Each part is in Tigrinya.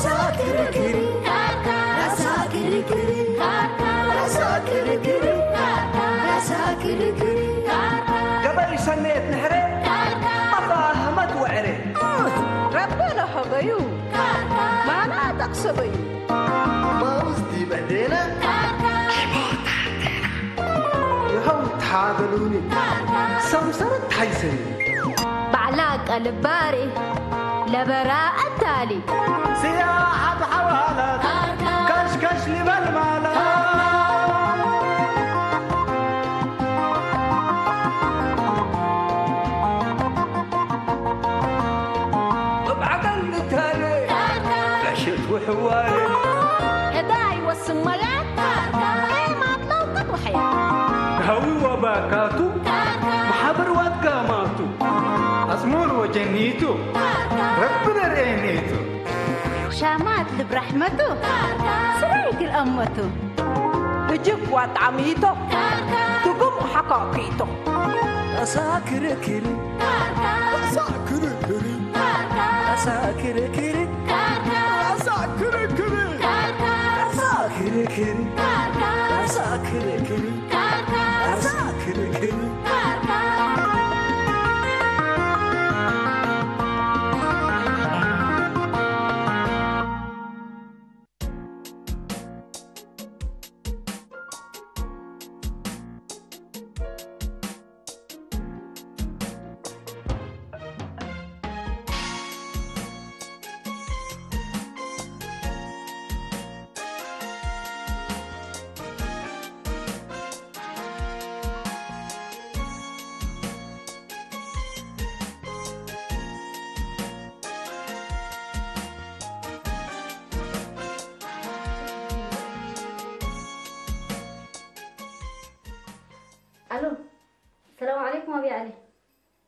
ሳክርክር ካርካ፣ ሳክርክር ካርካ፣ ሳክርክር ካርካ፣ ሳክርክር ካርካ። ገበሪ ሰነየት ንሕረ፣ ካርካ። ኣፋ ሃመት ወዕረ። ረበ ለሀበዩ፣ ካርካ። ማና ጠቅሰበዩ። ማውስቲ በዴነ፣ ካርካ። ይኸው ታገሉኒ፣ ካርካ። ሰምሰረት ታይሰኒ። ባዕላ ቀልባሪ ለበራ ኣታሊ። ስያ ኣብ ሓዋላት ካሽካሽ ሊበል ማላ። እብ ዓቀን ንታለ ዕሽት ውሕዋለ። እዳ ይወስን መላት ኤማት ለውቀት ወሐያ። ሃዊ ወባካቱ ማሓበር ዋትጋማቱ። ኣጽሙር ወጀኒቱ ረቢ ነርእየኔቱ። ሻማት ልብ ራሕመቱ ስራይ ግልአመቱ። እጅግ ዋጣሚቶ ትጉም ሓካኪቶ። ኣሳ ክርክር ኣሳ ክርክር ኣሳ ክርክር ኣሳ ክርክር ኣሳ ክርክር ኣሳ ክርክር ኣሳ ክርክር። ኣሎ፣ ሰላም ዓለይኩም ኣብይ ዓሊ።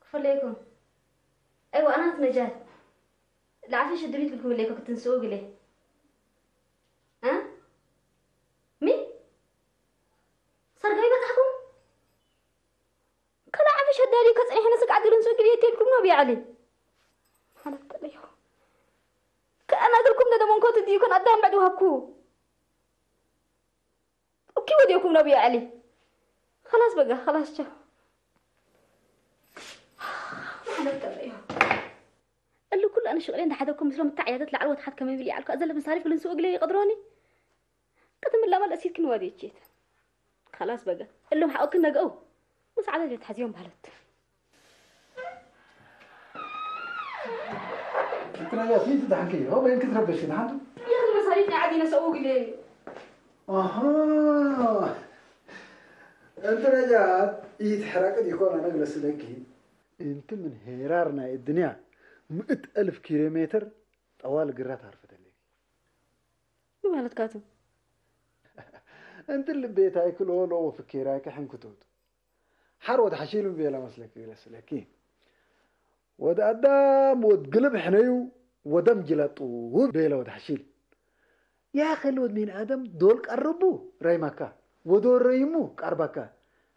ክፍለይኩም። ኣይዋ፣ ኣናት ነጃት። ለዓፊሽ ድሪት ግልኩም ለይኮ ክትንስኡ ግሌ። እ? ሚ? ሰርጋዊ በጻሕኩም? ከላ ዓፊሽ ኣዳልዩ ከጽኒሕነ ስግዓት ግልንስኡ ግሌ የቴልኩም ነው ኣብይ ዓሊ። ሓለፍ ተለይኹ። ከኣናግርኩም ነደመንኮት እንዲዩ ከን ኣዳም ባዕዲ ወሃብኩ። ኦኬ፣ ወዲኦኩም ነብዩ ዓሊ። خلاص በቃ، خلاص ቻው። ማለት ተለዮ። እሉ ኩሉ ኣነ ሽቕሌ እንዳሓደኩም ምስሎም እታ ዕያደት ላዕሊ ወታሓት ከመይ ብል ይዓልኩ ኣዘለ ብሳሪፍ ግልንሱ እግለ ይቐድሮኒ። ቅድም ላማ ለእሲት ክንዋዲ እቼት። خلاص በቃ። እሎም ሓኦክን ነገው። ምስ ዓለ ተሓዚዮም ባለት። እንትና ያስሚት ዳሕንኪ ሆ በይን ክትረበሽ ዳሕንቱ። يا أخي المصاريف قاعد ينسقوا لي. ኣሃ እንትና ጃት ይትሕረቅ ዲኮና ነግለስለኪ። እንቲ ምን ሄራር ናይ እድንያ ምእት ኣልፍ ኪሎ ሜትር ጠዋል ግራት ኣርፈተለኪ። ምን ማለትካ ኣቱ? እንቲ ልቤታይ ክልኦ ለኦ ፍኬራይ ከሕንክቶቱ ሓር ወድ ሓሺል ቤላ መስለኪ ግለስለኪ። ወድ ኣዳም ወድ ግልብ ሕነዩ ወደም ጅለጡ ቤለ ወድ ሓሺል። ያኸል ወድ ሚን ኣደም ዶል ቀርቡ ረይመካ ወዶል ረይሙ ቀርበካ።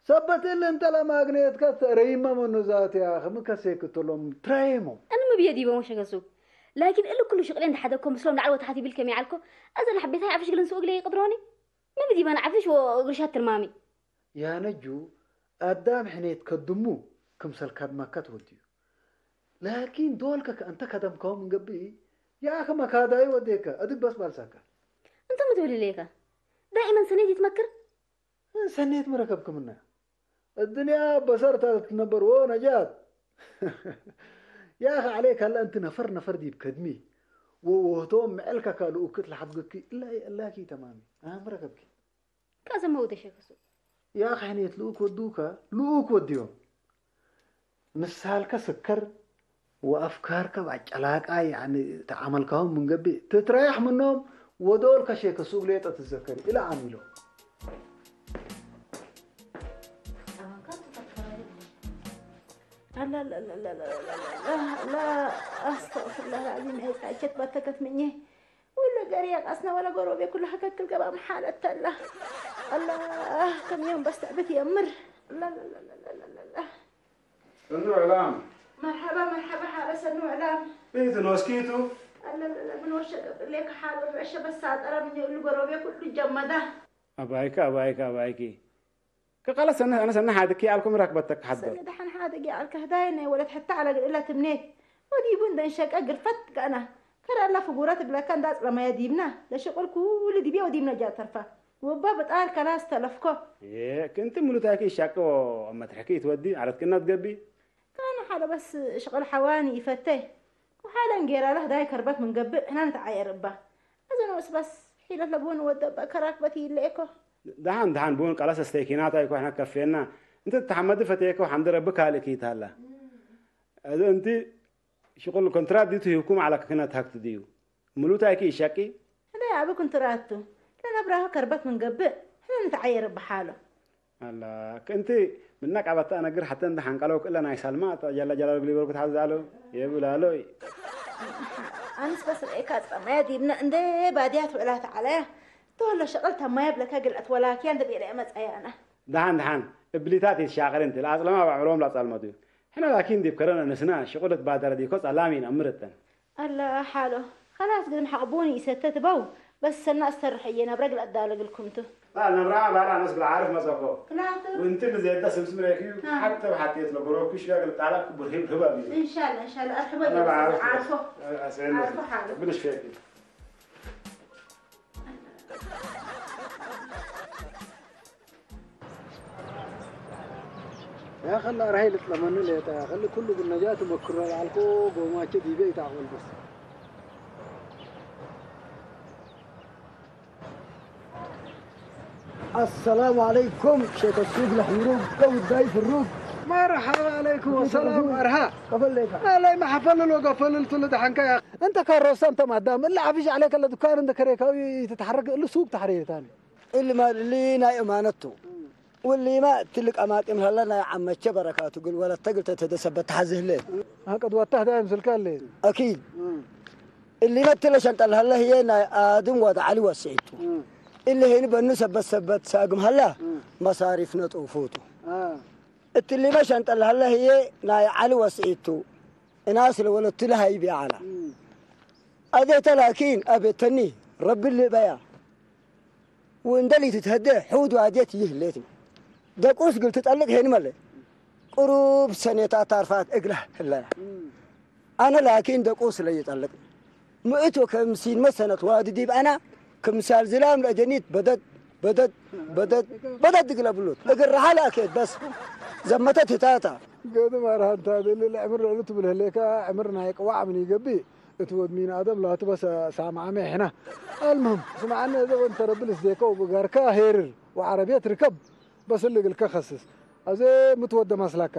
ሰበት እል እንተ ለማግኔትካ ረይማ መኑ ዛትያ ክምከሴ ክትሎም ትራየሞ። እን ምብየ ዲበ ሞሸ ገሱ ላኪን እል ኩሉ ሽቅሌ እንዳሓደኮ ምስሎም ላዕሊ ወታሓት ይብል ከመይ ዓልኮ። ኣዘ ለሓቤታይ ዓፍሽ ግልን ስኡ ግለ ይቅድሮኒ። ምብዲበን ዓፍሽ ወግርሻት ትርማሚ። ያነጁ ኣዳም ሕኔት ከድሙ ክምሰል ካድማካ ትወድዩ። ላኪን ዶልከ ከእንተ ከደምካው ምን ገብኢ ያኸ መካዳይ ወዴከ እድግ በስ ባልሳካ። እንተ ምትብል ኢለይካ ዳኢመን ሰኔት ይትመክር። ሰኔት ምረከብክምና እድንያ በሰርታ ትነበር ወ ነጃት። ያኸ ዓለይ ካላ እንቲ ነፈር ነፈር ዲብ ከድሚ ወወህቶም ምዕልካ ካልኡ ክትልሓትግኪ እላይ እላኪ ተማሚ ኣምረከብኪ። ከዘመው ተሸክሱ። ያ ኸሕኔት ልኡክ ወዱከ ልኡክ ወድዮም። ምሳልከ ስከር ወአፍካርከ ባጨላቃ ያኒ ተዓመልካሁም ምንገቢ ትትረያሕ ምኖም ወዶል ከሼከ ሱቅ ሌጠ ትዘከሪ ኢለ ዓሚሎ። لا لا لا لا لا لا لا لا لا أستغفر الله العظيم هي تعجت باتكت مني. ولا قرية قصنا ولا قروبي كلها ككل قبام حالة الله. الله كم يوم بس تعبت يا مر. الله الله الله الله الله الله. سنو إعلام. مرحبا مرحبا حارة سنو إعلام. إيه تنوسكيتو. ብንወሸ ቀጥሌ ክሓዶ ረሸ በሳ ጠረምኘ እሉ ጎረቤ ኩሉ ጀመዳ። ኣባይኪ ኣባይኪ ኣባይኪ ከቃለስ ሰነ ኣነ ሰነ ሓድኪ ኣልኩም ራክበተክ ሓዶ ሰነ ደሓን ሓደ ጊ ኣልካ ህዳይ ናይ ወለት ሕታ ዓለ ግድእላ ትምኔት ወዲቡ እንደንሸቀ ግርፈት ጋና ከራላ ፍጉረት ብለካ እንዳጽለማያ ዲብና ለሽቁል ኩሉ ዲቤ ወዲብና ጃተርፋ ወባ ብጣል ከላስ ተለፍኮ። ክንቲ ሙሉታይኪ ይሻቅዎ ኣብ መትሕኪ ይትወዲ ዓረትክና ትገቢ ካነ ሓደ በስ ሽቕል ሓዋኒ ይፈተ ወሓለን ጌራላ ህዳይ ከርበት ምንገብእ ሕና ንትዓየር እባ እዚ ንኡስ በስ ሒለት ለብውን ወደበ ከራክበት ይለኤኮ። ደሓን ደሓን ብውን ቃላ ሰስተይኪናታ ይኮ ሕና ከፌና እንተ ተሓመድ ፈተየኮ ሓምድ ረቢ ካልእ ኪታላ እዚ እንቲ ሽቁል ኮንትራት ዲቱ ሂብኩም ዓላ ክክነት ሃክት ድዩ ሙሉታይኪ ይሻቂ። ሕዳይ ዓቢ ኩንትራቱ ለነብራኸ ከርበት ምንገብእ ሕና ንትዓየር እባ ሓሎ። ኣላ ክእንቲ ምናቃባታ ኣነግር ሓተ እንደ ሓንቃለው ክእለ ናይ ሳልማ ጀላ ጀላ ግሊበርኩ ትሓዝ ዛሎ የብል ኣሎ። ኣንስ በስ ርኤካ ጸማያ ዲብና እንደ ባድያ ትውዕላ ተዓለያ ተወሎ ሸቕል ተማያ ብለካ ግልዐት ወላኪያ እንደ ቤላ መጻያ ኣና። ደሓን ደሓን እብሊታት ይሻቕል እንት ለኣጽለማ ባዕሎም ላጻልመቱ ሕነ ላኪን ዲብ ከረን ኣነስና ሽቑለት ባደረ ዲኮ ጸላም ኢና ምርተን። ኣላ ሓሎ ኸላስ ግድም ሓቕቡን ይሰተ ትበው በስ ሰና እስተርሐየ ናብ ረግል ኣዳለግልኩምቱ። ባል ነብራ ባል ኣነስ ብልዓርፍ መጸኮ ክላቱ ወንትን ዘየዳ ስምስም ረኪዩ ሓተ ብሓትየት ለጎረኩ ሽጋግል ጣላ ክቡር ህብ ህባብ እዩ። እንሻላ እንሻላ ኣርሕቦ ኣነ ብዓርፍ ዓርፎ ኣሰነ ዓርፎ ሓሎ ብልሽ ፈቂ يا خلى رهيل اطلع منه ليتا يا خلى كله بالنجاة مكرر على الكو قوماتش دي بيت عقل بس السلام عليكم شيخ السوق الحمروق قو الضيف الروق مرحبا عليكم والسلام ارها قبل ليك علي ما حفلل وقفلل تلد حنكا يا انت كروسه انت ما دام الا عفيش عليك الا دكان انت كريكاوي تتحرك الا سوق تحرير ثاني اللي ما اللي ناي امانته واللي ما تلك اماكن هلا ناي عمتش بركاته قل ولا تقل تتدسبت حزه ليه هكذا وتهدى يمسلك اللي اكيد اللي ما تلش انت هلا هي ناي ادم وضع علي وسعيته اللي هي بنو سبت سبت ساقم هلا مصاريف نطوفوته اه اللي ما شنت هلا هي ناي علي وسعيته الناس اللي ولدت لها يبيع على أديت لكن أبيتني رب اللي بيا وندلي تتهدى حود وأديت يهليتني دقوس قلت تطلق هين ملي قروب سنة تعرفات إقله هلا أنا لكن دقوس اللي يطلق مئت وخمسين مسنة وادي ديب أنا كمثال زلام لجنيت بدد بدد بدد بدد قلبلوت إقر رحلة أكيد بس زمتت هتاتا قد ما رهنت هذا اللي العمر لو تبله لك عمرنا يقوى من يقبي እቲ ወድ ሚን ኣደም ላቱ በሰ ሳምዓመ ሕና ኣልምህም ስምዓነ እዘ ወንተ ረብል ስዴከ ወብጋርካ ሄርር ወዓረብየት ርከብ በስልግ ልከ ከስስ ኣዘ ምትወደ ማስላካ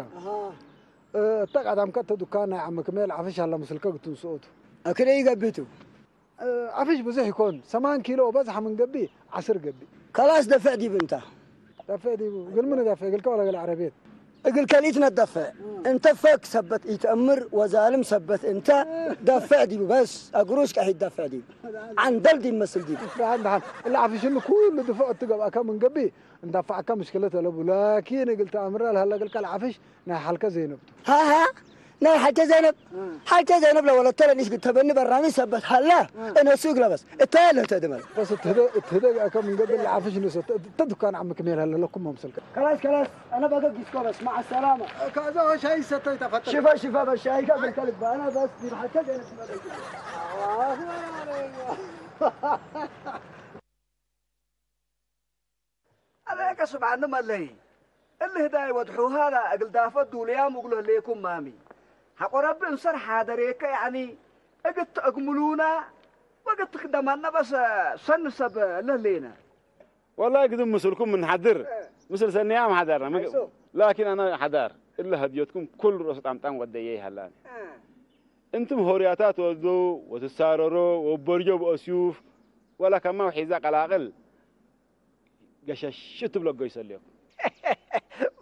እተ ቀዳም ከተ ዱካን ናይ ዓመ ክሜል ዓፍሽ ኣላ ምስልከ ግትንስኦቱ ኣክደ ይገብቱ ዓፍሽ ብዙሕ ይኮን ሰማን ኪሎ በዝሓ ምን ገቢ ዓስር ገቢ ከላስ ደፍዕ ዲብ እንታ ደፍዕ ዲቡ እግል ምን ደፍዕ እግልከ ወላ እግል ዓረብየት እግል ከሊት ነደፍዕ እንተ ፈክ ሰበት ኢተእምር ወዛልም ሰበት እንተ ደፍዕ ዲቡ በስ እግሩሽ ቀሒት ደፍዕ ዲቡ ዓንደል ዲብ መስል ዲቡ ደሓን ደሓን እላ ዓፍሽኒ ኩሉ ድፍዕ እትገብኣካ ምን ገቢ እንዳፋዕካ ምሽክለት ኣለቡ ላኪን እግል ተኣምራ ለሃላ እግልካ ለዓፍሽ ናይ ሓልከ ዘይነብቱ ሃሃ ናይ ሓጀ ዘይነብ ሓጀ ዘይነብ ለወለተ ለኒሽ ግተበኒ በራሚ ሰበት ሃላ እነሱ እግለበስ እታ ለተ ድመል በስ እትህደግ እትህደግ ኣከ ምን ገብር ለዓፍሽ ንሰ እተ ዱካን ዓም ክሜል ሃለ ለኩም መምሰልከ ከላስ ከላስ ኣነ በገግ ይስኮ በስ مع السلامة ከዛ ሻይ ሰተይ ተፈጠ ሽፈ ሽፈ በሻይ ከብል ከልባ ኣነ በስ ዲብ ሓጀ ዘይነብ ኣበ ከስምዓኒ መለይ እሊ ህዳይ ወድሑ ሃላ እግል ዳፈ ዱልያ ሙግሎ ህሌኩም ማሚ ሓቆ ረቢ እንሰር ሓደሬከ ያዕኒ እግት እግምሉና ወግት ክደማና በሰ ሰን ሰብ ለህሌነ ወላሂ ግድም ምስልኩም ምንሓድር ምስል ሰንያ ምሓዳርና ላኪን ኣነ ሓዳር እለ ሀድዮትኩም ኩሉ ርእሱ ጣምጣም ወደየ ይሃላኒ እንትም ሆርያታት ወዱ ወትሳረሮ ወበርጆ ብኦስዩፍ ወላ ከማው ሒዛ ቀላቅል ገሸሽ ትብሎ ጎይሰልዮ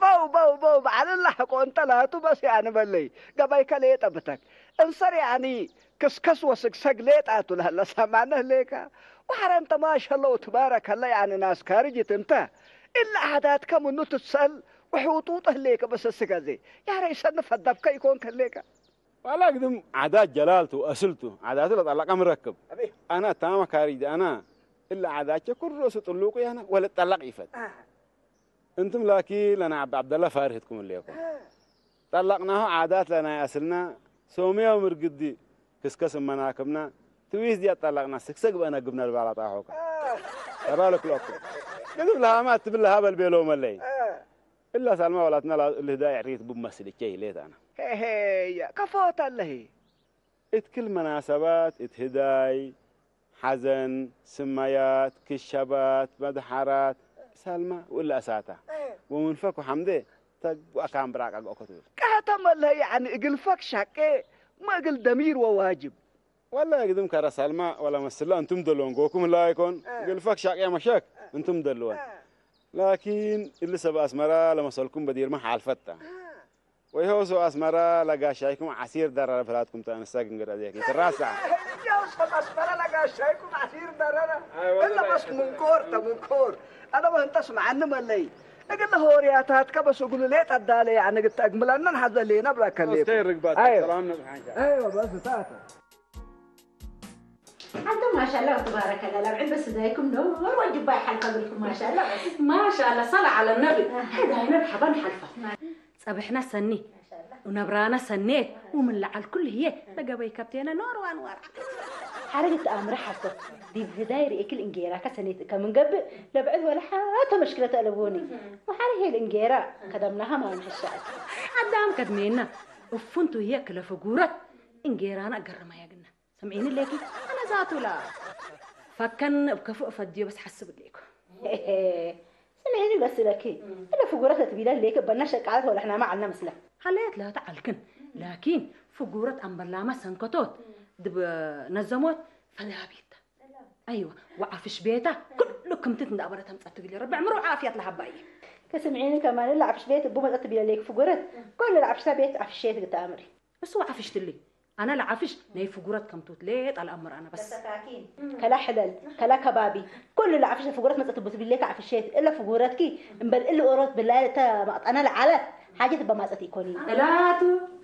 በው በው በው በዓል ላሕቆ እንተ ላቱ በስ ያኒ በለይ ገባይ ከለየ ጠብተክ እንሰር ያኒ ክስከስ ወስግሰግ ሌጣቱ ለህለ ሰማነህ ሌካ ወሐረ እንተ ማሸለው ትባረከለ ያኒ ናስ ካርጅት እንተ እላ ዓዳትከ ምኑ ትትሰል ወሕውጡጠህ ሌከ በሰስከዜ ያረ ይሰኒ ፈደብከ ይኮንከ ሌካ ዋላ ግድም ዓዳት ጀላልቱ፣ ኣስልቱ፣ ዓዳቱ ለጠለቀ ምረክብ። ኣቤ። ኣና ታማ ካሪጅ ኣና፣ እላ ዓዳቸ ኩል ርእሱ ጥሉቁ ያና፣ ወለ ጠለቅ ይፈት። አ። እንትም ላኪ ለና ዓብ-፣ ዓብደላ ፋሪህ ትኩም እልየኩም። አ። ጠለቅናሁ ዓዳት ለናይ ኣስልና፣ ሶምያው ምርግዲ ክስከስ እመናክብና፣ ትዊስ ዲያ ጠለቅና፣ ስክሰግ በእነ ግብና ልባላ ጣሖካ። አ። ተባለክ ለኩም። ግድም ለሃማ እትብል ለሃ በልቤሎ መለይ። አ። እላ ሳልማ ወላትና ላ-፣ ልህዳ ይዕሪት ብመስል እቸ ይሌት ኣና። ሄ ሄ፣ ያ፣ ከፋወት ኣለሂ። እት ክል መናሰባት፣ እት ህዳይ፣ ሓዘን፣ ስማያት፣ ክሸባት፣ መድሓራት፣ ሳልማ፣ ውላ እሳታ። እ። ወምን ፈኩ ሓምደ፣ ተግቡ ኣካን ብራቅ ኣግኦ ክትብል። ቀህተም ኣለሂ፣ ያዕኒ፣ እግል ፈክ ሻቄ፣ ማ እግል ደሚር ወዋጅብ። ወላ እግድም ከረ ሳልማ፣ ወላ መስላ፣ እንቱም ደልወን፣ ጎኩም ህላ ኣይኮን፣ እ። እግል ፈክ ሻቄ መሸክ፣ እንቱም ደልወን። እ። ላኪን፣ እሊ ሰብ ኣስመራ፣ ለመሰልኩም በዲርማ ሓልፈታ። እ። ወይሆሱ ኣስመራ ለጋሻይኩም ዓሲር ደረረ ፍላትኩም ተንሳ ግንግር ኣዜኪ ትራሳ። ያው ሰብ ኣስመራ ለጋሻይኩም ዓሲር ደረረ። ኣይ፣ ወላሂ። እለ በስ ሙንኮር ተሙንኮር። ኣነ በህንተ ስምዓኒ መለይ። እግለ ሆርያታትከ በስ እግሉ ሌጥ ኣዳለ ያዕኒ ግተ እግምለነን ሓዘ ሌና ብላከ ሌኩ። እስከ ርግባት፣ ኣይ። ሰላም ነብሓንሻ። ኣይ፣ በስ ታተ። ኣንተ ማሻላ ወተባረከላ፣ ላብ ዕልበ ስዳይኩም ነውር ወጅባ ይሓልፈ ብልኩም፣ ማሻላ በስ። ማሻላ፣ ሰላ ዓለ ነቢ። ኣህ። ሕዳይና ብሓባን ሓልፋ። ማ-፣ ጸብሕና ሰኒ፣ ማሻላ። ወነብራና ሰኔት፣ ወምን ለዓል ኩሉ ህየ፣ ለገበይ ከብቴና ኖር ዋን ወራ። ሓረግ ተኣምረ ሓቶ፣ ዲብ ህዳይ ርኤክል እንጌራካ ሰኔት ከምንገብእ፣ ለብዕድ ወላ ሓቶ መሽክለ ተእለቦኒ። እህ። ወሓረ ሄል እንጌራ፣ ከደምናኻ ማን ሕሻት። ኣዳም ከድሜና፣ እፉንቱ ህየ ክለፈ ጉረት፣ እንጌራና ገረማ ያግና። ስምዒኒ ሌኪ፣ ኣነ ዛቱላ። ፈከን እብ ከፍእ ፈድዮ በስ ሓስብ ሌኩ። ስምዒኒ በስ ለኪ፣ እለ ፍጉረት ለትቢለ ሌኪ፣ በና ሸቃለት ወላ ሕናማ ዓልና ምስለ። ሃለየት ለታ ዓልክን፣ ላኪን ፍጉረት ኣምበላማ ሰንከቶት፣ ድብ ነዘሞት ፈዳቢት። ኣይዋ፣ ወዓፍሽ ቤታ፣ ኩሉ ክምትት እንዳበረ ተምጸት ትግል ረቢ ዕምሮ ዓፍያት ለሃባ እየ። ከስምዒኒ ከማን ለዓፍሽ ቤት እቡ መጸት ትቢለ ሌኪ ፍጉረት፣ ኩሉ ለዓፍሽታ ቤት ዓፍሽ ቤት ግተኣምሪ። እሱ ዓፍሽ ትሊ። ኣነ ለዓፍሽ ናይ ፍጉረት ከም ትውት ሌጣ ለኣምር ኣነ በስ። ከላ ሕለል፣ ከላ ከባቢ፣ ኩሉ ለዓፍሽ ፍጉረት መጸት ትቡት ቢሌካ ዓፍሸት፣ እለ ፍጉረትኪ፣ እምበል እሊ ኦሮት ብላይ እተ መቕጠነ ለዓለት፣ ሓጀት በማጸት ይኮኒ። እላቱ፣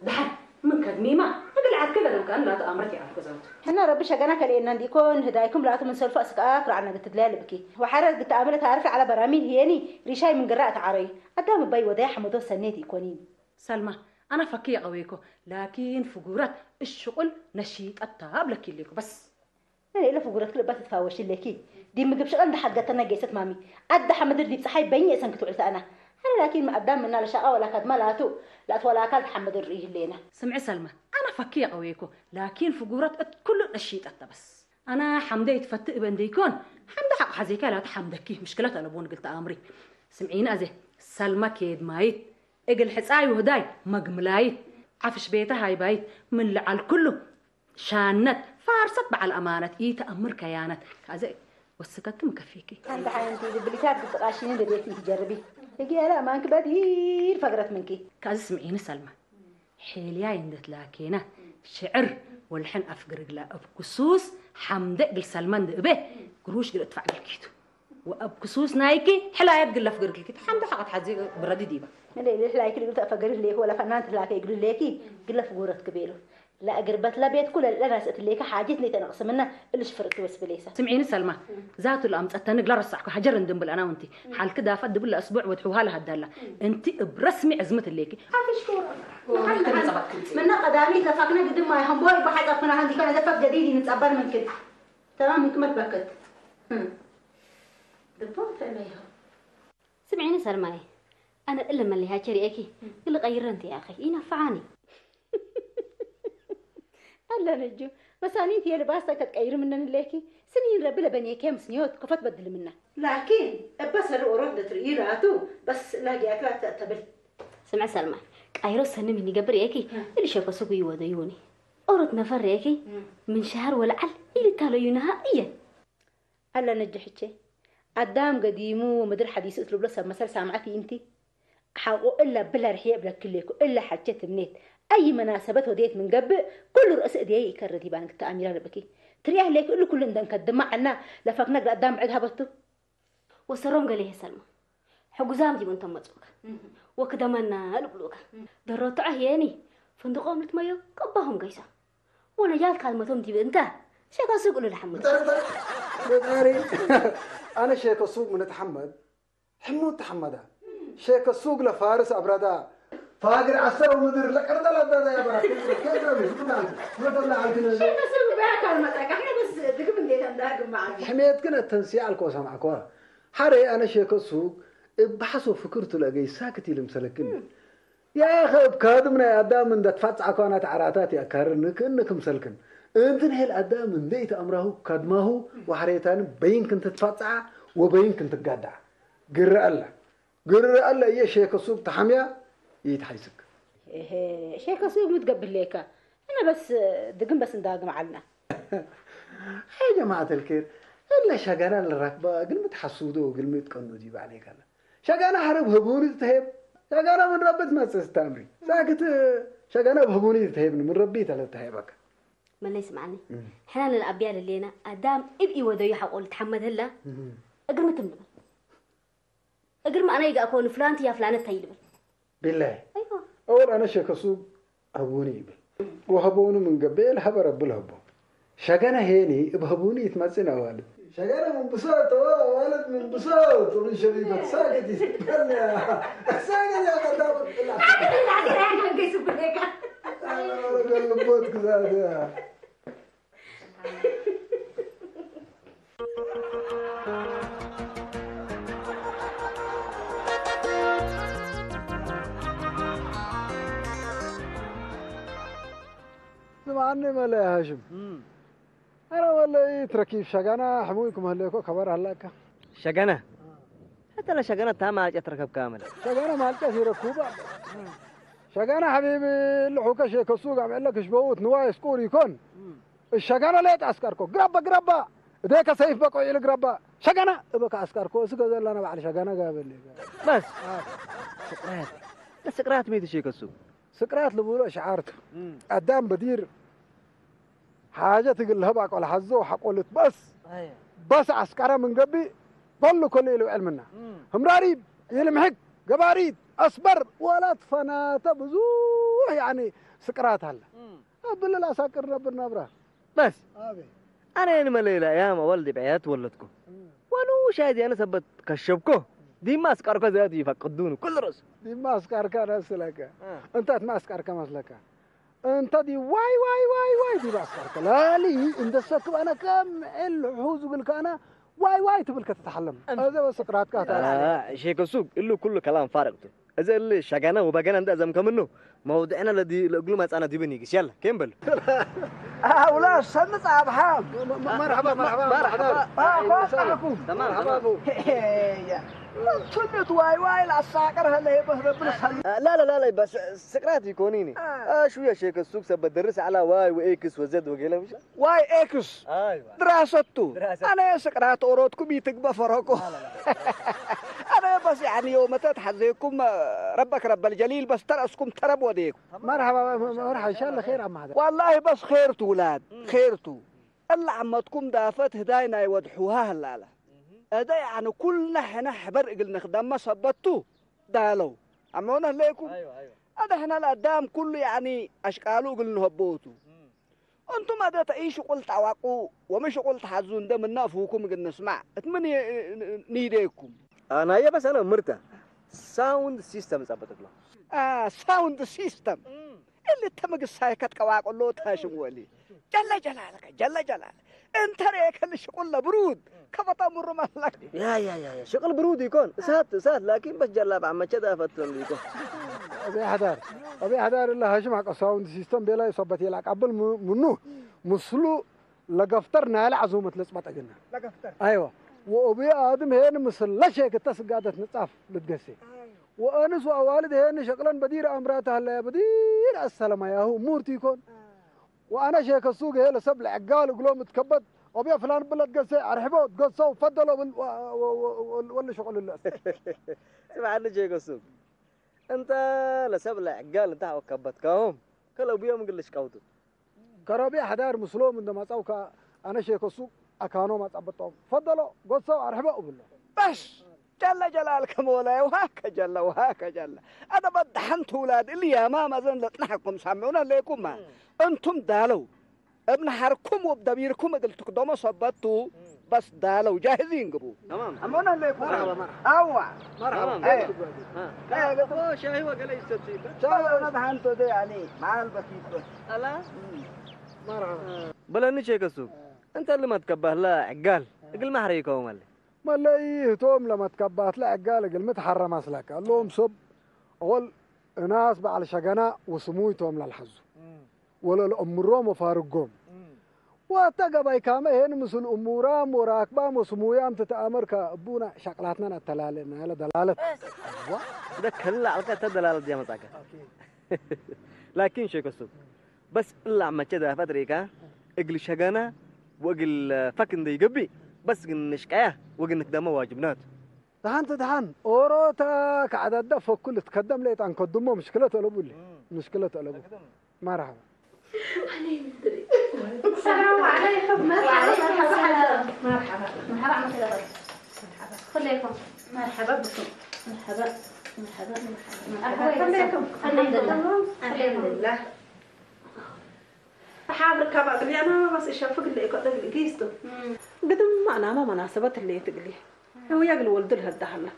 ደሓን፣ ምን ከድሚማ፣ እግል ዓድከ ለደምካን ላቱ ኣምረት ይዓድከ ዘውቱ። ሕና ረቢ ሸገና ከልኤና እንዲኮን፣ ህዳይኩም ላቱ ምን ሰልፎ እስከኣ ክርዓና ግትድለያ ልብኪ። ወሓረት ግተኣምረ ታርፍ ዓላ በራሚል ህየኒ፣ ሪሻይ ምን ግራ እተዓረዩ። ኣዳም እባይ ወዳይ ሓመዶ ሰኔት ይኮኒን። ሰልማ፣ ኣና ፈኪ የቐዌኮ፣ ላኪን ፍጉረት እሽቁል ነሺጠታ ብለኪ ሌኮ፣ በስ። እለ ፍጉረት ክልባት ትፋወሽ ለኪ። ዲ ምግብ ሽቀል እንደ ሓድገተና ጌሰት ማሚ። ኣደ ሓመድር ዲብ ፀሓይ በኝ እሰን ክትውዕል ተኣና። ኣነ ላኪን ኣዳም ምና ለሻቃ ወላ ካድማ ላቱ፣ ላእት ወላ ኣካል ተሓመድር ርኢ ህሌና። ስምዒ ሰልማ፣ ኣና ፈኪ የቐዌኮ፣ ላኪን ፍጉረት እት ኩሉ ነሺጠታ በስ። ኣና ሓምደ ይትፈትእ እበ እንደይኮን፣ ሓምደ ሓቅ ሓዜካ ላቱ ሓምደኪ፣ ምሽክለት ኣለቦን ግልተ ኣምሪ። ስምዒኒ ኣዜ፣ ሰልማ ኬድ ማይት፣ እግል ሕጻይ ውህዳይ መግምላይት፣ ዓፍሽ ቤተ ሃይባይት፣ ምን ለዓል ኩሉ ሻነት፣ ፋርሰት በዓል ኣማነት፣ ኢተኣምር ከያነት። ካዘ ወስከኪ ምከፊኪ። ኣንተ ሓንቲ ብሊታት ብጥቃሽኒ ደቤት ኢትጀርቢ። እጌላ ማንክ በድሂር ፈግረት ምንኪ። ካዚ ስምዒኒ ሰልማ። ሔልያይ እንደትላኬና ሽዕር ወልሐን ኣፍግርግላ እብ ክሱስ ሓምደ እግል ሰልማ እንድእበ ግሩሽ ግል እትፋዕ ግልኪቱ። ወእብ ክሱስ ናይኪ ሕላየት ግለፍ ግርግልኪት ሓምደ ሓቀት ሓዚ ብረዲ ዲባ። እንደ ልሕላይኪ ልግል ተፈገሪ ሌክ ወላ ፈናን ትላከ ይግሉ ሌኪ ግለፍ ጉረት ክቤሉ። ለእግርበት ለቤት ኩለ ለናስ እትሌከ ሓጀት ለይተነቅስምና እልሽ ፍርት ወስብሌሳ። ስምዒኒ ሰልማ፣ ዛቱ ለኣምጸተኒ ግላ ረሳዕኩ ሃጀር እንድንብል ኣና ውንቲ። ሓልኪ ዳፋ ድብል ለእስቡዕ ወድሕውሃ ለሃዳላ። እንቲ እብ ረስሚ ዕዝምት ሌኪ። ሓፍሽ ኩረ። ምና ቀዳሚ ተፋክነ ግድም ኣይኸም ቦይ ብሓጻብ ክና ሃንዲ ከነ ዘፈፍ ጀዲድ ይንጸበር ምንክን። ተማም ምንክ መትበከት። እም። ድቦ ፈለዮ። ስምዒኒ ሰልማይ፣ ኣነ እለ መለያቸ ርኤኪ፣ እም። ግል ቀይረ እንተ ያኸ፣ ይነፍዓኒ። ኣለ ነጁ፣ መሳኒት የልባስ ተከት ቀይር ምነን ሌኪ፣ ስኒን ረቢ ለበኔከ ምስኒዮት ከፈት በድል ምና። ላኪን፣ እበ ሰሪ ኦሮት ለትርኢ ራቱ፣ በስ ላጊያት ላተ ተብል። ስምዕ ሰልማይ፣ ቃይሮ ሰኒ ምን ይገብር የኪ፣ እ። እሊ ሸኮ ሱጉ ይወደዩኒ። ኦሮት ነፈር የኪ፣ እ። ምን ሸሃር ወለዓል ኢልታለዩ ነሃ እየን። ኣለ ነጅ ሕቼ፣ ኣዳም ገዲሙ ምድር ሓዲሱ እትልብሎ ሰብ መሰል ሳምዐት ይእንቲ። ሓቆ እላ ብላ ርሕየ እብለኪ ሌኩ፣ እላ ሓጀት እምኔት። ኣይ መናሰበት ወዴት ምን ገብእ፣ ኩሉ ርእሲ እድየ ይከርድ ይባን ክተኣሚራ ልብኪ። ትሪያ ሌኩ እሉ ኩሉ እንደንከ ድማ ዓልና ለፈክነግ ለኣዳም ብዕድ ሃበቱ። ወሰሮም ገሌ ሰልማ፣ ሕጉዛም ዲቡ እንተመጹካ፣ እህ። ወክደመና ልብሉካ። እህ። ደሮትዖ ህየኒ፣ ፍንድቆም ልትመዮ ቀባኹም ገይሶ። ወለ ያልካ ልመቶም ዲብ እንተ ሸከ ሱቅ ሉ ልሐምድ። ፈጣሪ ኣነ ሸከ ሱቅ ምን ተሐመድ ሕሙድ ተሐመዳ ሸከ ሱቅ ለፋርስ አብራዳ ፋግር አሰረው ምድር ለቀርጠ ለዳዳ ያበራ ከዝረሚ ፍቅዳንቱ መተላ አልክነ ሸከ ሱቅ በያካል መጣቃ ሕነ በስ ድግም እንዴት እንዳግማ ሕሜት ግን ተንስያ አልኮ ሰማዕኮ ሐረ ኣነ ሸከ ሱቅ እብ ሐሶ ፍክርቱ ለገይ ሳክት ይልምሰለክን ያኸ እብ ካድም ናይ ኣዳም እንደ ትፋጽዓ ኳናት ዓራታት ይኣካርር ንክእን ክምሰልክን። እንቲ ንሄል ኣዳም እንደ ይተኣምራሁ ካድማሁ ወሕሬታን በይንክ እንትትፋጽዓ ወበይንክ እንትጋዳዓ። ግረ ኣለ። ግረ ኣለ እየ ሼከ ሱብ ተሓምያ ይትሓይስክ። እሄ፣ ሼከ ሱብ ምትገብር ሌካ። እነ በስ ድግም በስ እንዳግም ዓልና። ኣይ ጀማዓት ኣልኬር፣ እለ ሸጋና ልራክባ ግልሚ ትሓስቡ ዶ ግልሚ ትቀኑ ዲብ ዓሌካላ። ሸጋና ሐረብ ህቡኒ ትተሄብ። ሸጋና ምን ረቢ ትመጽእ ስታምሪ። ሳክት ሸጋና ብህቡኒ ትተሄብኒ ምን ረቢ ተለተሄበካ። መለይ ስምዓኒ። ሕና ንልኣቢያ ለሌና ኣዳም እብ ኢወደዩ ሓቆል ትሓመድ ህላ እግር ምትም ንብል። እግር ማዕና ይጋእኮ ንፍላንቲ ያ ፍላነት ታይ ልብል። ቢላይ ኣይዋ أول أنا شيخ السوق هبوني يبل وهبوني من قبل هبر أبل هبو شقنا هيني بهبوني يتمسنا والد شقنا من بساط والد من بساط ومن شبيبة ساكت يسبرني ساكت يا قدام قلبوت كذا ስምዓኒ መለይ ሃሽም። ኣረ ወለይ ትረኪብ ሸጋና ሕሙይ ክመህለኮ ከበር ኣላካ። ሸጋና ሕተለ ሸጋና ታ ማልጨት ረከብካ መለ። ሸጋና ማልጨት ይረክቡ ባዕ። ሸጋና ሓቢቢ ልሑከ ሸከሱ ጋምዕለ ክሽበውት ንዋይ ስቁር ይኮን። ሸጋና ለየት ኣስቀርኮ ግራባ ግራባ እዴከ ሰይፍ በቆ ኢል ግራባ ሸጋና እበካ ኣስቀርኮ እሱ ገዘላና ባዕል ሸጋና ጋበል በስ ስቅራት ለስቅራት ሜት ሸከሱ ስቅራት ልብሎ ሽዓርቱ ኣዳም በዲር ሓጀት እግል ለህብ ኣቆል ሓዞ ሓቆልት በስ በስ ዓስቀረ ምን ገቢ በሉ ከሉ ኢሉ ዕልምና ህምራሪብ ይልምሕግ ገባሪት ኣስበር ወላት ፈናተ ብዙሕ ያኒ ስቅራት ኣለ ኣብልል ኣሳቅር ነብር ነብራ በስ ኣነ ንመለይላ ያም ኣዋል ዲብዐያ ትወለድኩ ወሉ ሻይ ዲያነ ሰበት ከሸብኮ ዲማ ኣስቃርኮ ዘያት ይፈቅዱን ኩሉ ርእሱ ዲማ ኣስቃርካ ነስለከ እንታት ማስቃርካ መስለካ እንተ ዲ ዋይ ዋይ ዋይ ዋይ ዲ ባስካርከ ላሊ እንደ ሰክብ ኣነ ከም ዕል ሑ ዝብል ከኣና ዋይ ዋይ ትብል ከተተሓለም እዘ በስቅራትካ ሼክ ሱቅ እሉ ኩሉ ከላም ፋርቅቱ እዚ እል ሸጋና ወበገና እንዳ ዘምከምኑ መውድዕና ለዲ ለእግሉ መጻና ዲብን ይግስ ያለ ኬም በል ኣውላ ሰምጽ ኣብሓም مرحبا مرحبا مرحبا ኣፋጣኩም ተማም ተማም ትልት ዋይ ዋይ ላሳቀር ሀለ በህረብን ሰል لا لا لا لا بس سقراط يكونيني آه شو يا شيخ السوق سبت درس على واي واكس وزد وقيله مش واي اكس ايوه دراسته دراسته. انا سقراط اوروتكم يتقبى فرقو انا بس يعني يوم تتحزيكم ربك رب الجليل بس ترأسكم ترب وديكم مرحبا مرحبا ان شاء الله خير عم هذا والله بس خيرتو ولاد خيرتو اللي عمتكم دافت هداينا يودحوها هلاله هذا يعني كلنا حنا حبر اقلنا خدام ما صبتو دالو عمونا ليكم ايوه ايوه هذا احنا الادام كله يعني اشكالو اقلنا هبوتو انتم هذا تأي شغل تعواقو وما شغل تحزون ده منا فوكم قد نسمع اتمنى نيديكم انا يا بس انا مرتا ساوند سيستم ظبطت له اه ساوند سيستم اللي تمق السايكت قواقلو تاشم ولي جل جلالك جل جلالك انت ريك اللي شغل برود كفتا مر مالك يا يا يا يا شغل برود يكون اسات اسات لكن بس جلاب عم كذا فتن يكون أبي حدار أبي حدار الله هاشم حق الساوند سيستم بلا يصبت يلعك قبل منو مسلو لقفتر نال عزومة لسبت أجنا لقفتر أيوة وأبي آدم هين مسل لا شيء كتس قادت نطاف لتقسي وأنس وأوالد هين شغلن بدير أمرات هلا بدير السلام يا هو مورتي يكون وأنا شيخ السوق هي لسب العقال وقلوم تكبت أبي فلان بلد قسي أرحبوا قصوا فضلوا ولا شغل الله سمع عنه شيخ السوق انت لسب العقال انت وكبت كهم كل ابو يوم قلش قوتو كرابي حدار مسلوم عندما صوك انا شيخ السوق اكانو ما صبطهم فضلوا قصوا ارحبوا بالله بس ጀለ ጀላልከ ሞላየ፣ ውሃከ ጀለ፣ ውሃከ ጀለ። ኣነ በደሓን ትውላድ እሊ ያማማ ዘን ለጥናሕኩም ሳምዑና ኣለይኩማ። እንቱም ዳለው፣ እብ ነሓርኩም ወብ ደቢርኩም እግል ትክደሞ ሰበቱ፣ በስ ዳለው፣ ጃህዝ ይንግቡ። ተማም። ኣሞና ኣለይኩም። መርሐባ፣ መርሐባ። ኣዋ። መርሐባ። ኣይ። አ። ኣይ፣ ገ- ኦ፣ ሻሂ ወገለ ይሰትይበት። ሻሂ ወገለ ተሓንቶ ዘይ፣ ያኒ፣ መዓል በኪበት። ኣላ? እም። መርሐባ። በለኒ ሼክ እሱ፣ እንተ ልመት ከባህላ ዕጋል፣ እግል ማሕረ ይከውም ኣለ። መለይ ህቶም ለመትከባትለ ዕጋል እግል ምትሐረም አስላከ። እሎም ሰብ ኦል እናስ በዓል ሸገና ወስሙይ ቶም ለልሐዙ። ወለልአምሮም ወፋርጎም። ዋታ ገባይ ካመ ይሄን ምስል እሙራም ወራክባም ወስሙያም ትተአመር ከእቡና ሸቅላትናን አተላለና ያለ ደላለት። እዋ። እንደ ከላ አልካ እተ ደላለት ዲያ መጻካ። ላኪን ሼክ እሱ በስ እላ መቸ ዳፈት ሬካ እግል ሸገና ወእግል ፈክ እንደ ይገብእ በስ ግን ንሽቀያ ወግን ንክደመ ዋጅብናት። ደሓን ትድሓን ኦሮታ ከዓዳዳ ፈኩል ትከደም ለይጣን ከድሞ ምሽክለት ኣለቡ እሊ። ምሽክለት ኣለቡ። መርሓባ። ሰላም ዓለይኩም። መርሓባ። መርሓባ። መርሓባ። መርሓባ። ኩለይኩም። መርሓባ ብኩም። መርሓባ። መርሓባ። መርሓባ። ኩለይኩም። ኣልሓምዱሊላህ። ኣልሓምዱሊላህ። ሓብር ካብ ኣግልያና ማስ እሸፍግ ለይኮ ደግል ጊስቱ። ግድም ኣናማ መናሰበት ለይትግሊ። هو يقل ولد الهدى هلا.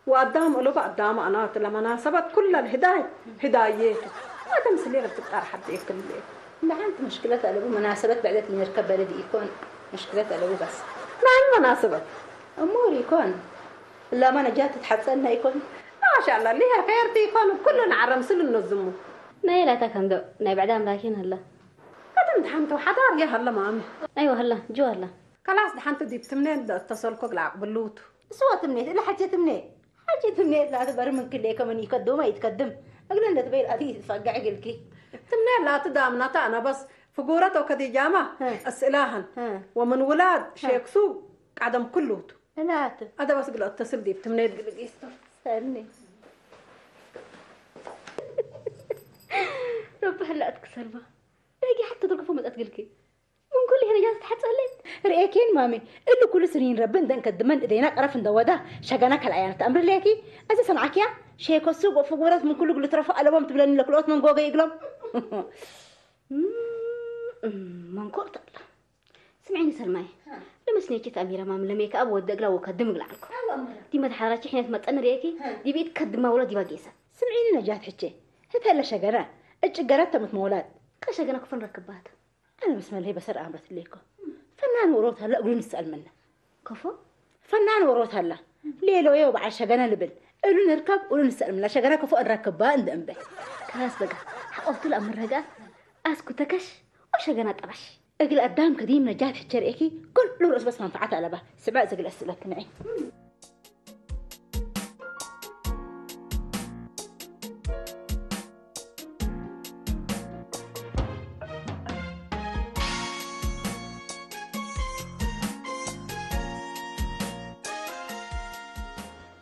وقدام قلوب قدام أنا لما ناسبت كل الهداية هدايته. ما تمثلي غير تبقى حد يكتب لي. دحنت مشكلة قلبو مناسبة بعدت لنركب بلد يكون مشكلة قلبو بس. نعم مناسبة. أمور يكون. لما نجات تحصلنا يكون. ما شاء الله ليها خير تيكون كلنا عرم سل النزمو. نايلة تكندو. ناي بعدام لكن هلا. كتم دحنت وحضار يا هلا مامي. أيوة هلا جو هلا. ከላስ ደሓንቲ ዲብ ትምኔት እተሰልኮ ግላዕ ብሉቱ። እስዋ ትምኔት እለ ሓጀ ትምኔት። ሓጀ ትምኔት ላትበር ምን ክሌ ከመን ይከዶማ ይትከድም። እግለ እንደትበይል ኣቲ ይትፈገዕ እግልኪ። ትምኔት ላቲ ዳምናታ ኣና በስ ፍጉረት ወከዲጃማ ሀ። እስእላህን ሀ። ወምን ውላድ ሀ። ሼክሱ ቃደም ክሉቱ። እናት። ኣደ በስ ግለ እተስል ዲብ ትምኔት ግልጊስቶ። ሰኒ። ረቢ ህላእትክ ሰልማ። ደጊ ሓቲ ትርግፎ መጠት ግልኪ። ምን ኩሉ ይሄ ነጃት ተሐጸለ። ርኤኬን ማሜ፣ እሉ ኩሉ ስኒን ረቢ እንደን ከድመን እዴና ቀረፍ እንደወዳ፣ ሸገና ከልኣያን ተኣምር ለኪ፣ እዚ ሰምዓኪያ፣ ሼኮ ሱቅ ወፍጉረት ምን ኩሉ ግሉ ትረፉ ኣለቦም ትብለኒ ለክልኦት መንጎገ ይግሎም። እም፣ መንኮር ተላ። ስምዒኒ ሰልማይ፣ ሃ። ለመስኔኪ ተኣሚረ ማም ለሜከ ኣብ ወደ እግላ ወከድም እግላ ዓልኮ። ሃ። ዲመ ተሓራራቺ ሕነት መጠን ርኤኪ፣ ሃ። ዲቢት ከድማ ወላ ዲባ ጌሳ። ስምዒኒ ነጃት ሕቼ፣ ህተለ ሸገና፣ እጭ ገረት ተምት መውላድ። ቀሸገና ክፈን ረክባት። ኣነ ምስ መለይ በሰር ኣምረት ለይኮ። ፈናን ወሮት ኣላ እግሉ ንስኣል መና። ከፎ? ፈናን ወሮት ኣላ። ሌሎ የው በዓል ሸገና ልብል። እሉ ንርከብ፣ እሉ ንስኣል መና። ሸገና ከፎ እንረክባ እንደ እምበ። ከላስ በጋ፣ ሓቆፍቱ ለኣምረጋ፣ ኣስኩ ተከሽ፣ ወሸገና ጠባሽ። እግል ኣዳም ከዲም ነጃት ሕቸር ኤኪ፣ ኩሉ ርእስ በስ መንፈዓት ኣለባ። ስበ ዝግል ኣስእለት ንዒ።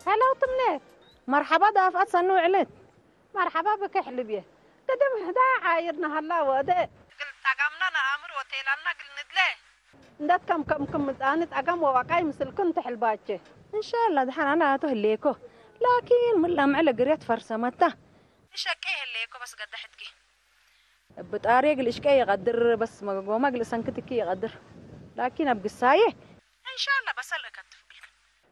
ሄሎ ትምኔት፣ መርሓባ ዳፍኣት ሰኑ ውዕለት። መርሓባ ብክሕ ልብየ። ቅድም ህዳ ዓይርና ሃላ ወደ። ግል ጠጋምና ነኣምር ወቴላልና ግል ንድለ። እንዳት ከም ከም ከም ምጻኒ ጠጋም ወዋቃይ ምስልኩን ትሕልባቸ። እንሻላ ደሓን ኣነ ኣቶ ህሌኮ። ላኪን ምን ላምዐ ለግርያት ፈርሰመታ። እሸቀ ህሌኮ በስ ገዳሕትኪ። ብጣሪ ግል እሽቀ ይቐድር፣ በስ መገጎማ ግል ሰንክትኪ ይቐድር። ላኪን ኣብ ግሳየ። እንሻላ በሰል እከትፍ ግልክ።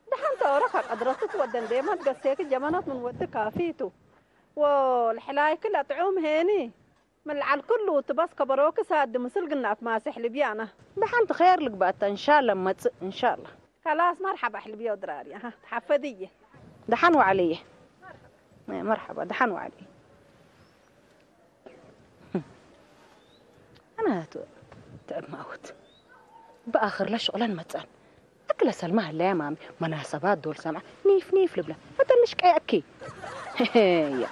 ደሓን ተወረኻ ቀድረቱ ትወደን ደየማት ገሴክ ጀመናት ምን ወዲ ካፊቱ። ወልሕላይክ ለጥዑም ሄኒ። ምን ለዓል ኩሉ ትበስ ከበሮክ ሳድ ምስል ግናት ማስሕ ልብያና። ደሓን ትኸየር ልግባእታ እንሻላ መጽእ እንሻላ። ከላስ መርሓባ ኣሕልብዮ ድራርያ። ሃ፣ ተሓፈድየ። ደሓን ዋዕለየ። መርሓባ፣ ደሓን ዋዕለየ። ኣነ ት-፣ ትዕብ ማውት። ብኣኽር ለሽቕለን መጸን። እክለ ሰልማ ህለያ ማሚ፣ መናሰባት ዶል ሰምዓ፣ ኒፍ ኒፍ ልብለ። ፈተንሽ ቀየእኪ። ያ።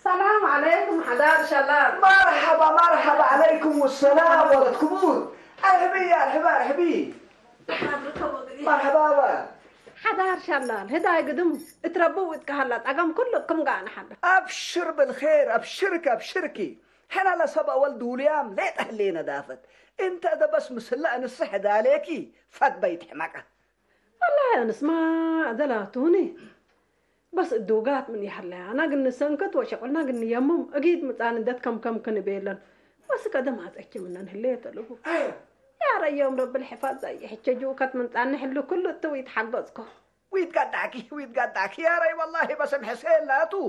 ሰላም ዓለይኩም ሓዳር ሸላም። መርሓባ፣ መርሓባ፣ ዓለይኩም ሰላም ወለት ክቡር። ኣርሕቢ፣ ኣርሕቢ፣ ኣርሕቢ። ሓብሪ ከወግዲ። መርሓባ፣ ኣባ። ሓዳር ሸላል፣ ህዳይ ግድም፣ እትረብው እትከሃላ ጸገም ኩሉ እኩም ጋር ንሓድር። ኣብሽር ብልኼር፣ ኣብሽርኪ፣ ኣብሽርኪ። ሕና ለሰብ ኣወል ዱልያም ሌጠ ህሌነ ዳፈት። እንተ እደ በስ ምስላ እንስሕ ዳሌኪ ፈት በይትሕመቃ። والله أنا اسمع دلاتوني بس الدوقات من يحلها أنا قلنا سنكت وشغلنا قلنا يمم أكيد متعنا دت كم كم كن بيلن بس كده ما تأكي من هلية تلوه يا ريوم رب الحفاظ يحكي جوكت من تعنا حلو كله تو يتحققكم ويتقدعكي ويتقدعكي يا ري والله بس محسين لاتو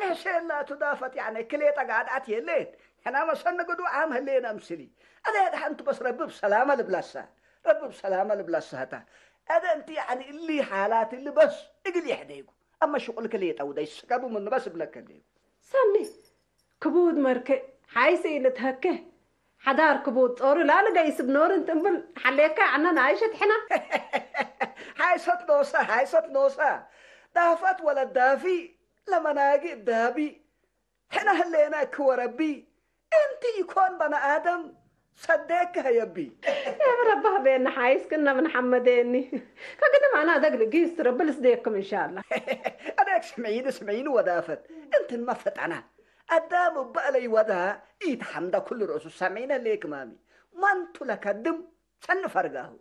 محسين لاتو دافت يعني كليتا قعدت يليت أنا ما سنقدو عام هلينا أمسلي أنا يدحنت بس ربي بسلامة لبلاسة ربي بسلامة لبلاسة هتا أنا أنت يعني اللي حالات اللي بس اقلي يحديكو أما شغل كليتا ودا يسكبو من بس بلا كليكو سني كبود مركي حيسي لتهكي ሓዳር ክቡድ ጦሩ ላልጋይ ስብ ኖርን ጥንብል ሓሌካ ዓና ንኣይሸት ሕና ሓይሰት ኖሳ ሓይሰት ኖሳ ዳፋት ወለ ዳፊ ለመናጊ ዳቢ ሕና ህሌና ክወረቢ እንቲ ይኮን በነ ኣደም ሰዴክ ከየቢ የብረባህ ቤኒ ሓይስክና ምን ሓመደኒ ከግድም ኣና ደግ ልጊስ ትረብል ስዴክም እንሻላ ኣደክ ስምዒኒ ስምዒኒ ወዳፈት እንትን መፈጠና ኣዳም እባእለይ ወዳ ኢት ሓምዳ ኩሉ ርእሱ ሰሚዕነ ሌክ ማሚ ማንቱ ለከድም ሰኒ ፈርጋሁ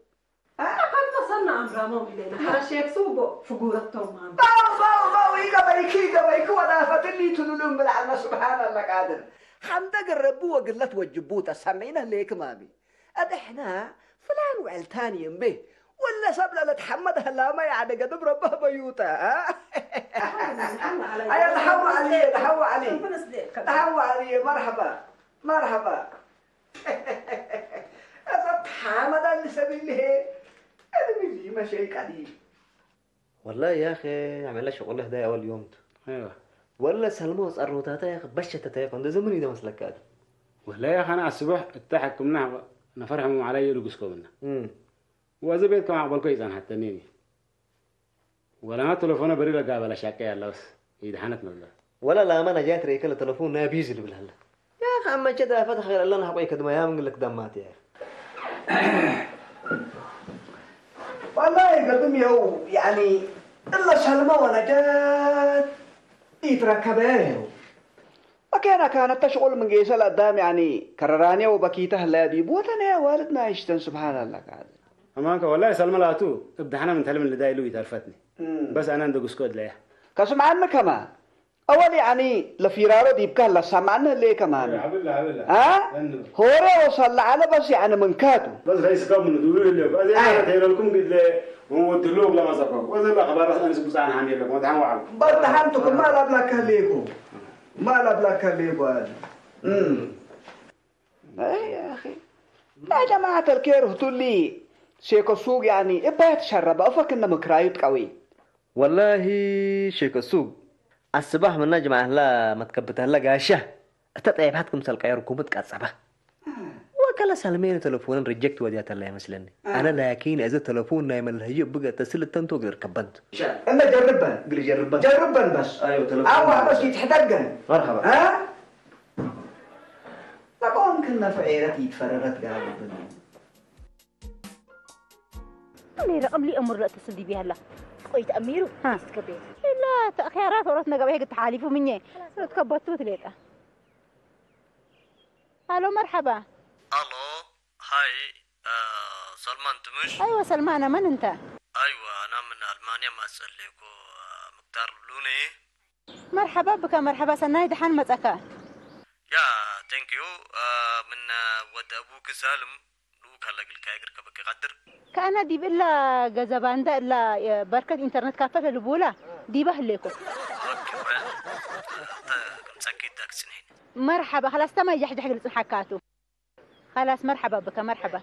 ኣካልተሰና ኣምራሞም ኢለና ሓረሼክ ስውቦ ፍጉረቶም ማሚ ባው ባው ባው ይገበይኪ ይገበይኪ ወዳፈትኒ ትሉሉ እምብል ዓልመ ስብሓን ኣላ ቃድር ሓምደ ገረቡ ወግለት ወጅቡ ተሰሚዕነ ሌክ ማሚ ኣድሕና ፍላን ውዕልታን ይምቤ ወለ ሰብ ለለትሐመድ ህላማ ያዕደ ገድብ ረባህ በዩተ ኣያ ተሓወ ዓሊ ተሓወ ዓሊ ተሓወ ዓሊ መርሐባ መርሐባ እዛ ተሓመዳ ልሰብ ኢልሄ እድሚዚ መሸይ ቀዲም والله يا اخي عمل لها شغل ده اول يوم ايوه ولا سلمى صار له تاتا يا اخي بشت تاتا يا اخي ده زمن يده مسلك هذا والله يا اخي انا الصبح اتحكمنا نفرح مع علي يرقص كومنا امم وزبيت كما عقبالكو يزان حتى نيني ولا ما تلفونه بري لقابل شاكي الله بس يدحنت مبلغ ولا لا ما انا جات ريكل تلفون نابيز اللي بالهلا يا اخي اما كده فتح خير الله نحقي كدما يا من لك دمات يا اخي والله قدم يو يعني إلا سلمى ونجاة يتركبها يو أكينا كانت تشغل من قيس الأدام يعني كررانيا وبكيته لا بيبوتنا يا والدنا يشتن سبحان الله قاعد أمانك والله سلمى لا تو ابدحنا من تلم اللي دايلو يتعرفتني بس أنا عندك اسكود ليه كسم عنك كمان أول يعني لفيرارو ديبكا لا سمعنا ليه كمان حبيبي حبيبي ها هوري وصل على بس يعني من كاتو بس رئيس كم من دول اللي بس انا تيرا لكم قد لي هو دلوق لما زكو وزي ما خبر انا سبس انا حامي لكم ودعوا على برد حنتكم ما لا بلاك ليكو ما لا بلاك ليكو هذا امم اي يا اخي يا جماعه الكير هتولي شيكو سوق يعني ابات شرب افك انه مكرايت قوي والله شيكو سوق الصباح من نجمع هلا ما تكبت هلا قاشه انت طيب هاتكم سلقه يركم تقصبه وكلا سلمين تلفون ريجكت وديات الله يمسلني انا لكن اذا تلفون نايم الهي بقى تسل التنتو غير كبنت أنا جربن قل جربن جربن بس ايوه تلفون أو بس يتحدقن مرحبا ها لقون كنا في عيرتي تفرغت قاعد ليه رقم لي أمر لا تسدي بها لا قويت أميرو ها تكبير لا تأخيرات ورثنا قبل هيك تحاليف مني تكبرت وتليتا ألو مرحبا الو هاي آه سلمان تمش أيوة سلمانة من أنت ايوه انا من المانيا ما اسالكو آه مقدار لوني مرحبا بك مرحبا سناي دحان متأكا يا ثانك يو آه من آه ود ابوك سالم لو كان لك الكايقر كبك قدر كأنا دي بلا جزبان ده لا بركة إنترنت كافة لبولا دي بهلكو اوكي ويل انت مسكيت داك سنين مرحبا خلاص تما يجحجح قلت حكاتو خلاص مرحبا بك مرحبا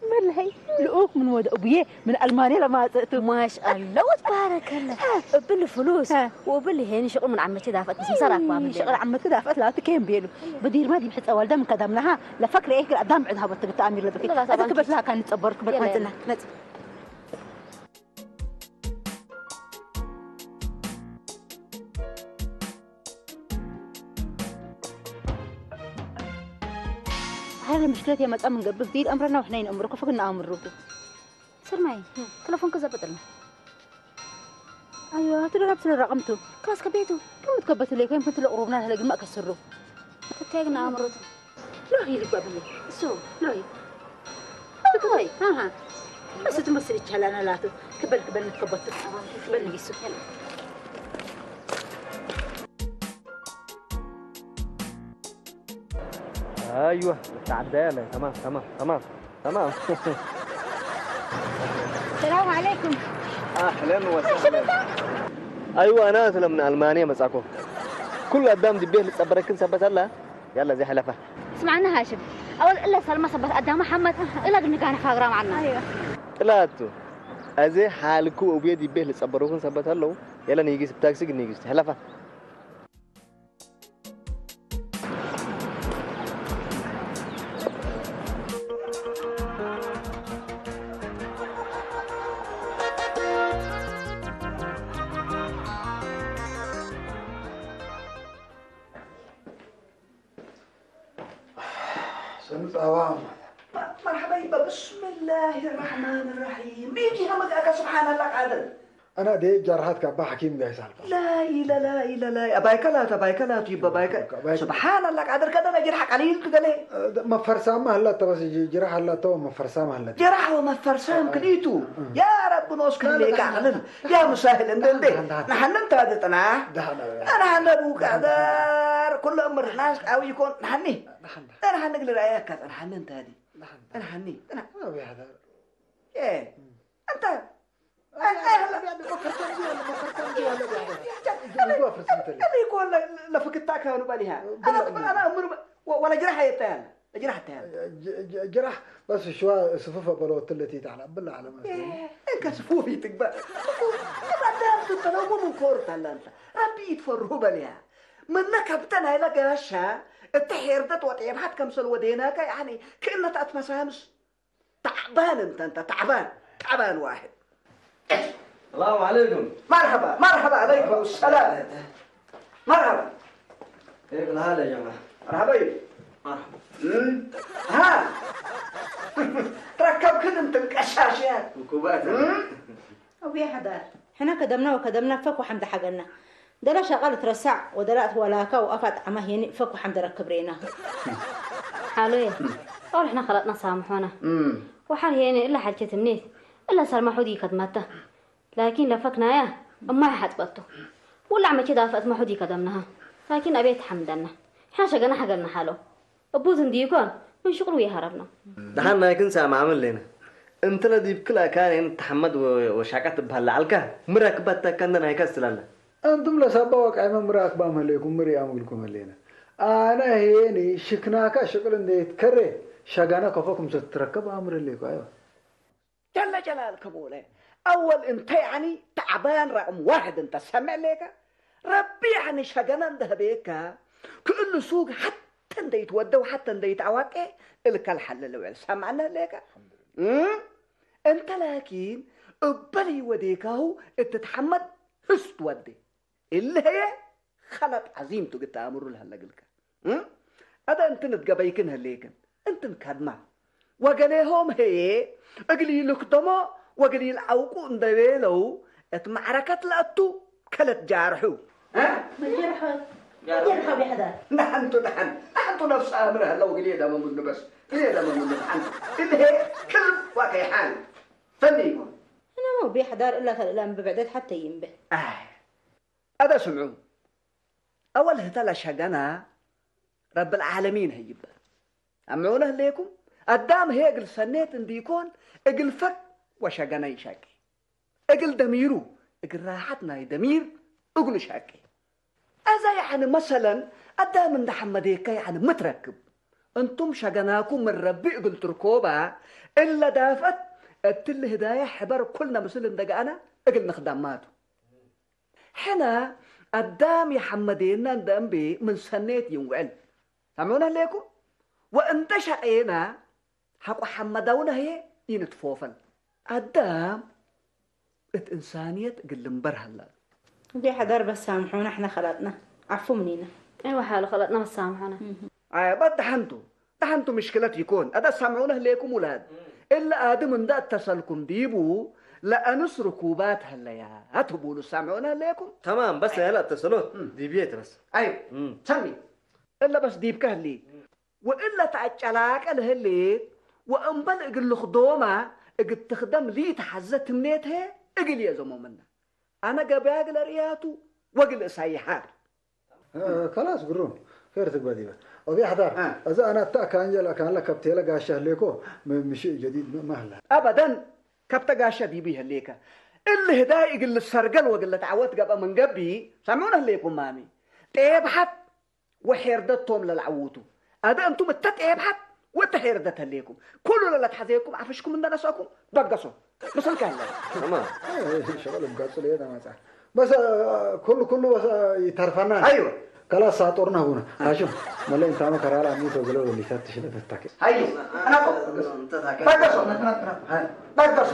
ملهي لؤوك من ود أبوية من ألمانيا لما أتيتو ما شاء الله وتبارك الله قبل فلوس وقبل هيني شغل من عمتي دافعت بس مسرك ما بدي شغل عمتي دافعت لا تكين بيلو بدير ما دي بحس أول دم كدم لها لفكر إيه كل أدم عندها بتقطع أمير لبكي لا، لا، هذا طبعاً. كبت لها كان يتصبر كبت يلا، ما يلا. تنا نت هذا مشكلة يا مدام من قبل دي الأمر أنا وإحنا نأمركم فقلنا أمركم سلماي تلفونك زبط لنا أيوة تلو نفس الرقم تو خلاص كبيتو كم تكبت لي كم كنت لقروبنا هلا ما كسروا እታይ ግን ኣእምሮት ሎሂ ልጓ ብለይ እሱ ሎሂ እኮይ ኣሃ እሱ ትመስል ይቻላል ኣላቱ ክበል ክበል ንከበቱ ክበል ንጊሱ ايوه تعدى لي تمام تمام تمام تمام السلام عليكم اهلا وسهلا ايوه انا اسلم من المانيا مساكم كل قدام دبيه لتصبركن سبت الله يلا زي حلفه اسمعنا هاشم اول الا سلمى سبت قدام محمد الا دمي كان فاغرا معنا ايوه ጥላቱ እዚ ሓልኩ እብየ ዲቤ ልጸበሩክን ሰበት ኣለዉ የለ ንጊስ ብታክሲ ግን ንጊስ ሕለፋ ሰምፃዋ መርሓባ ይባ ብስምላህ ራሕማን ራሒም ቤት ይሃመጋካ ስብሓን ኣላ ቃድር ኣና ደየ ጃርሃት ካብ ሓኪም ጋይሳልካ ላኢለ ላኢለ ላይ ኣባይከላት ኣባይከላት ይባ ባይከ ስብሓን ኣላ ቃድር ከደና ጅርሓ ቀሊል ትገለ መፈርሳማ ህላተ በስ ጅራሕ ህላተ መፈርሳማ ህላተ ጅራሕ ወመፈርሳም ክልኢቱ ያ ረቢ ኖስ ክልሌካ ኣቕልል ያ ሙሳህል እንደ እንደ ንሓነ እንተ ዝጥናሕ ኣነ ሓነ ቡቃ ዳር ኩሎም ምርናስ ቃዊ ይኮን ንሓኒ ንሓኒ ግሊ ራእያካ ንሓኒ እንተ ዲ ንሓኒ እንተ ለፍክታ ከሆኑ በሊሃ ወላ ጅራሕ የታያለ ጅራሕ ተያለ ጅራሕ በስ ሽዋ ስፉፈ በለወት ለቲ ይትዓላ ብላ ዓለመ እንከ ስፉፍ ይትግበር ቀዳም ትተነውሙ ምን ኮርት ኣላንታ ረቢ ይትፈርሁ በሊያ ምነ ከብተ ናይለ ገበሻ እቲ ሄርደት ወጤብሓት ከምሰል ወዴናከ ያኒ ክእነታት መሳምስ تعبان انت انت تعبان تعبان واحد السلام عليكم مرحبا مرحبا عليكم السلام مرحبا كيف الحال يا جماعة؟ مرحبا يا مرحبا ها تركب كده انت القشاش يا وكوبات أبي حدار حنا كدمنا وكدمنا فك وحمد حقنا دلا شغال ترسع ودلا ولاكا وأفا طعمه يعني فك وحمد ركب رينا ሓሎየ ጦር ሕና ኸላጥና ሳምሖና ወሓር ሄነ እላ ሓልቸት እምኔት እላ ሳልማ ሑዲ ከድማታ ላኪን ለፈክናያ እማይ ሓጥበቶ ውላዕ መቸ ዳፈእት ማሑዲ ከደምናሃ ላኪን ኣቤት ሓምደና ሕና ሸገና ሓገርና ሓሎ እቡዝ እንዲኮን ምን ሽቅሉ ይሃረብና ደሓን ናይክን ሰማዕምን ሌና እንተ ለዲብክል ኣካን ተሓመድ ወሻቃ ትበሃል ለዓልካ ምረክበተካ እንደ ናይካ ስላለ أنتم لسبا وقعما مراكبا مليكم مريا ملكم لينا أنا هيني شكناكا شكل انديت كري شاقانا كفوكم ستركب أمر ليكو أيوة جل جلالك بوله أول انت يعني تعبان رقم واحد انت سمع ليك ربي يعني شاقانا انده بيك كل سوق حتى انديت ودو حتى انديت عواقي الك الحل لوعل سمعنا ليك أنت لكن እበል ወዴካሁ እትትሓመድ ህስት ወዴ እልህየ ኸለጥ ዓዚምቱ ግታ ኣምሩ ልሀለግልከ ኣደ እንትን እትገበይክን ህሌክን እንትን ከድማ ወገሌሆም ህዬ እግል ይልክደሞ ወግል ይልዓውቁ እንደቤለው እት ማዕረከት ለአቱ ከለት ጃርሑ መጀርሖ መጀርሖ ቢሕዳር ንሓንቱ ንሓን ንሓንቱ ነፍሲ ኣምር ህለው ግልየ ደመ ምኑ በስ ግልየ ደመ ምኑ ንሓንቱ እልሄ ክልብ ዋከይሓን ፈኒ ይኮን እነሞ ቢሕዳር እላ ተልእላም ብብዕደት ሓተ ይንበ ኣደ ስምዑ ኣወል ህተ ለሸገና ረብ ልዓለሚን ህይበ ኣምዑነ ህሌኩም ኣዳም ሄ እግል ሰኔት እንዲኮን እግል ፈክ ወሸገነ ይሸቂ እግል ደሚሩ እግል ራሓት ናይ ደሚር እግሉ ሸቂ። እዛ ያዕኒ መሰለን ኣዳም እንዳ ሐመዴከ ያዕኒ ምትረክብ። እንቱም ሸገናኩም ምን ረቢ እግል ትርኮባ እለ ዳፍአት እትሊ ህዳየ ሕበር ኩልነ ምስል እንደ ገአነ እግል ንክደማቱ። ሕነ ኣዳም የሐመዴና እንደ እምቤ ምን ሰኔት ይንውዕል። ሰምዑነ ህሌኩም? ወእንደ ሸቄና ሐቆ ሐመዳውነ ህዬ ኢንትፎፈል። ኣዳም እት እንሳንየት እግል ልንበር ሀላሉ። እብ ሐዳር በስ ሳምሖነ ሕነ ከላጥና። ዐፉ ምኒነ። አይወ ሓሉ ከላጥና በስ ሳምሖነ። አየ በት ደሐንቱ ደሐንቱ ምሽክለት ይኮን። አደ ሳምዑነ ህሌኩም ውላድ። እለ አድም እንደ እተሰልኩም ዲቡ ለአንስ ርኩባት ሀለያ ትቡሉ ሳምዑነ ህሌኩም። ተማም በስ ያለ እተሰሎት ዲብዬ ትበስ። አይ ሰሚ እለ በስ ዲብከ ህሊ ወእለ ተአጨላቀ ለህሌት ወእምበል እግል ልኽዶማ እግል ትኽደም ሊተሐዘ ትምኔት ህየ እግል የዘሞምና። አነ ገበያ እግል እርእያቱ ወእግል እሳይሓር። ከላስ ግሩም ኸይር ትግበ ዲበ ኦቢ ኣሕዳር እዚ ኣናታ ካንጀላ ካንላ ከብቴለ ጋሻ ህሌኮ ምሽእ ጀዲድ ማህላ አበደን ከብተ ጋሻ ዲቡ ይህሌከ እሊ ህዳይ እግል ልሰርገል ወእግል ልትዓወት ገብአ ምን ገብኢ ሰምዑነ ህሌኩም ማሚ ጤብሐት ወሔርደት ቶም ለልዐውቱ። አደ እንቱም እተ ጤብሐት ወእተ ሔርደት ህሌኩም። ኩሉ ለለትሐዜኩም ዐፍሽኩም እንደ ነሰእኩም በገሶ። ምስልከ ህለ። ተማም። ሸቀል ብጋጹ ለየ ተማጻ በሰ ኩሉ ኩሉ በሰ ይተርፈና አይወ። ከላስ ሳጦርና ሁነ ሃሽም መለ እንታመ ከራላ ሚቶ ብለ ወሊታት ትሽለ ተታከ ሀይ አናቆ በገሶ በገሶ